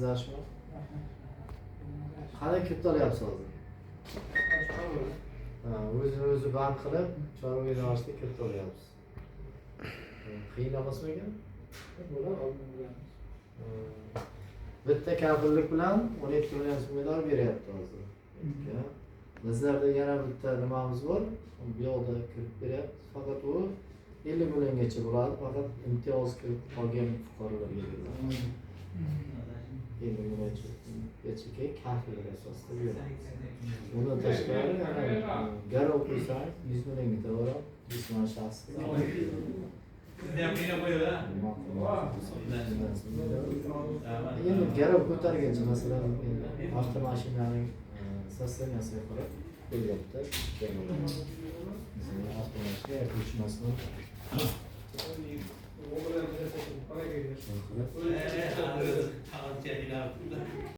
Yaxshimi? Qanday kirita olyapsiz hozir? Ha, o'zini o'zi band qilib, chorva yo'nalishida kirita olyapsiz. Qiyin emasmikan? Bo'lar, oldin bilamiz. Bitta kafillik bilan 17 million so'mdan beryapti hozir. Ya. Bizlarda yana bitta nimamiz bor, bu yoqda kirib beryapti. Faqat u 50 milliongacha bo'ladi, faqat imtiyoz kirib qolgan fuqarolarga beriladi. 50 milliongacha keyin kafillik asosida beramiz. Undan tashqari yana garov qo'ysangiz 100 millionga to'g'ri jismoniy shaxsga. Endi garov ko'targancha, masalan, endi avtomashinaning состоянияsiga qarab qo'yyapti. Masalan, avtomashina yoki ko'chmasini qilib